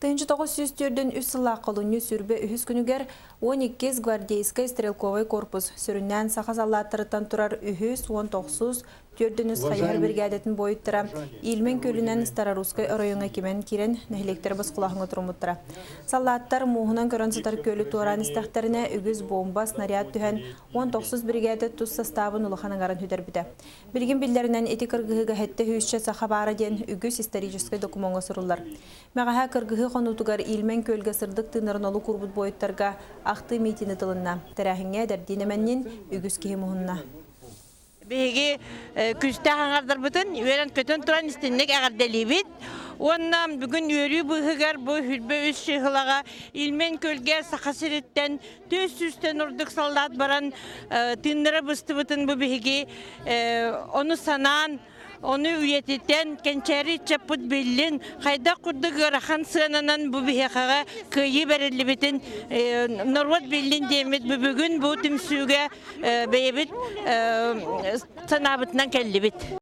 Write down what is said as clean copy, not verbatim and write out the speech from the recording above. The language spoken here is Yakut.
1943 сыллаах олунньу 23 күнүгэр 12 гвардейскай стрелковай корпус сүрүннээн саха саллааттарыттан турар үһүс, 19 Төрдүнүс хайыһар Уважаемый биригээдэтин буойуттара Ильмень күөлүнэн Старорусскай оройуоҥҥа кимэн киирэн нэһилиэктэр босхолооһуҥҥа туруммуттара. Саллааттар мууһунан көрөн сытар күөлү туораан истэхтэринэ үгүс бомба, снаряд түһэн 19 биригээдэ тус састаабын улахан аҥарын сүтэрбитэ. Билигин биллэринэн ити кыргыһыыга сэттэ сүүсчэ саха баара диэн үгүс историческай докумуоҥҥа суруллар. Мэҕэһээ кыргыһыы хонуутугар Ильмень күөлгэ сырдык тыыннарын олук уурбут буойуттарга ахтыы миитини тылынна. Тэрээһиҥҥэ эдэрдиин эмэннин үгүс киһи муһунна. Биһиги күүстээх аҥардарбытын үөрэн-көтөн туран истинник эҕэрдэлиибит. Уонна бүгүн үөрүү быыһыгар бу 23 сыһылаҕа Ильмень күөлгэ Саха сириттэн 400-тэн ордук саллаат баран тыыннара быстыбытын бу биһиги ону санаан Ону үйэтитэн, кэнчээри ыччаппыт биллин, хайдах курдук ыарахан сыананан бу биһиэхэҕэ кыайыы бэриллибитин норуот биллин диэммит бүгүн бу түмсүүгэ бэйэбит санаабытынан кэллибит.